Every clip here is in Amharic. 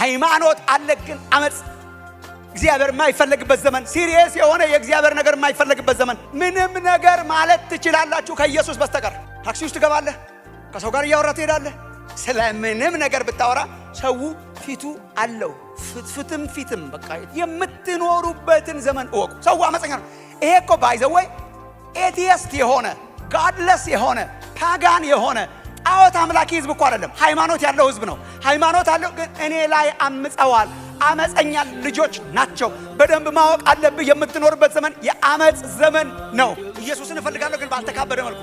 ሃይማኖት አለ ግን አመፅ፣ እግዚአብሔር የማይፈለግበት ዘመን፣ serious የሆነ የእግዚአብሔር ነገር የማይፈለግበት ዘመን። ምንም ነገር ማለት ትችላላችሁ ከኢየሱስ በስተቀር። ታክሲ ውስጥ ትገባለህ፣ ከሰው ጋር እያወራ ትሄዳለህ። ስለ ምንም ነገር ብታወራ ሰው ፊቱ አለው፣ ፍትፍትም ፊትም። በቃ የምትኖሩበትን ዘመን እወቁ። ሰው አመፀኛ ነው። ይሄ እኮ by the way atheist የሆነ፣ godless የሆነ፣ pagan የሆነ፣ ጣዖት አምላኪ ህዝብ እኮ አይደለም። ሃይማኖት ያለው ህዝብ ነው። ሃይማኖት አለው፣ ግን እኔ ላይ አምፀዋል። አመፀኛ ልጆች ናቸው። በደንብ ማወቅ አለብህ። የምትኖርበት ዘመን የአመፅ ዘመን ነው። ኢየሱስን እፈልጋለሁ፣ ግን ባልተካበደ መልኩ።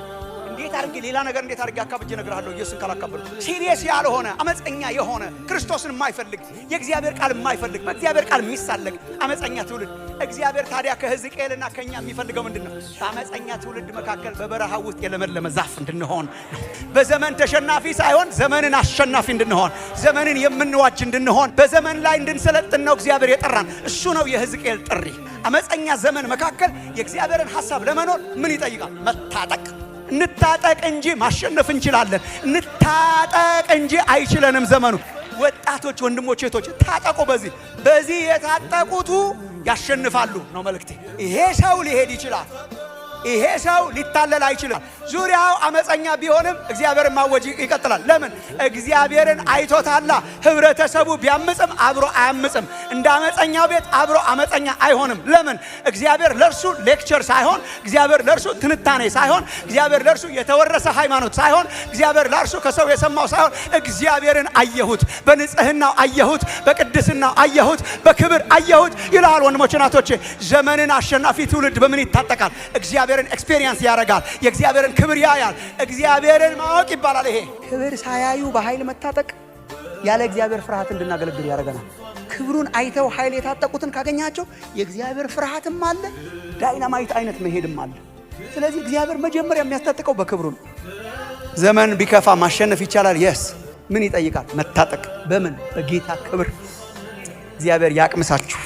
እንዴት አድርጌ ሌላ ነገር እንዴት አድርጌ አካብጄ እነግርሃለሁ? ኢየሱስን ካላካበድኩ። Serious ያልሆነ፣ አመፀኛ የሆነ፣ ክርስቶስን የማይፈልግ፣ የእግዚአብሔር ቃል የማይፈልግ፣ በእግዚአብሔር ቃል የሚሳለቅ አመፀኛ ትውልድ። እግዚአብሔር ታዲያ ከሕዝቅኤልና ከኛ የሚፈልገው ምንድን ነው? በአመፀኛ ትውልድ መካከል በበረሃ ውስጥ የለመለመ ዛፍ እንድንሆን ነው። በዘመን ተሸናፊ ሳይሆን ዘመንን አሸናፊ እንድንሆን፣ ዘመንን የምንዋጅ እንድንሆን፣ በዘመን ላይ እንድንሰለጥን ነው እግዚአብሔር የጠራን። እሱ ነው የሕዝቅኤል ጥሪ። አመፀኛ ዘመን መካከል የእግዚአብሔርን ሐሳብ ለመኖር ምን ይጠይቃል? መታጠቅ። እንታጠቅ እንጂ ማሸነፍ እንችላለን። እንታጠቅ እንጂ አይችለንም ዘመኑ። ወጣቶች፣ ወንድሞች፣ እህቶች ታጠቁ። በዚህ የታጠቁቱ ያሸንፋሉ ነው መልእክቴ። ይሄ ሰው ሊሄድ ይችላል። ይሄ ሰው ሊታለል አይችልም። ዙሪያው አመፀኛ ቢሆንም እግዚአብሔርን ማወጅ ይቀጥላል። ለምን? እግዚአብሔርን አይቶታላ። ህብረተሰቡ ቢያምፅም አብሮ አያምፅም። እንደ አመፀኛው ቤት አብሮ አመፀኛ አይሆንም። ለምን? እግዚአብሔር ለእርሱ lecture ሳይሆን፣ እግዚአብሔር ለእርሱ ትንታኔ ሳይሆን፣ እግዚአብሔር ለእርሱ የተወረሰ ሃይማኖት ሳይሆን፣ እግዚአብሔር ለእርሱ ከሰው የሰማው ሳይሆን፣ እግዚአብሔርን አየሁት፣ በንጽህናው አየሁት፣ በቅድስናው አየሁት፣ በክብር አየሁት ይልሃል። ወንድሞች፣ እናቶቼ፣ ዘመንን አሸናፊ ትውልድ በምን ይታጠቃል? እግዚአብሔርን experience ያደርጋል። የእግዚአብሔርን ክብር ያያል። እግዚአብሔርን ማወቅ ይባላል። ይሄ ክብር ሳያዩ በኃይል መታጠቅ ያለ እግዚአብሔር ፍርሃት እንድናገለግል ያደርገናል። ክብሩን አይተው ኃይል የታጠቁትን ካገኛቸው የእግዚአብሔር ፍርሃትም አለ፣ dynamite አይነት መሄድም አለ። ስለዚህ እግዚአብሔር መጀመሪያ የሚያስታጥቀው በክብሩ ነው። ዘመን ቢከፋ ማሸነፍ ይቻላል። Yes፣ ምን ይጠይቃል? መታጠቅ። በምን? በጌታ ክብር። እግዚአብሔር ያቅምሳችሁ።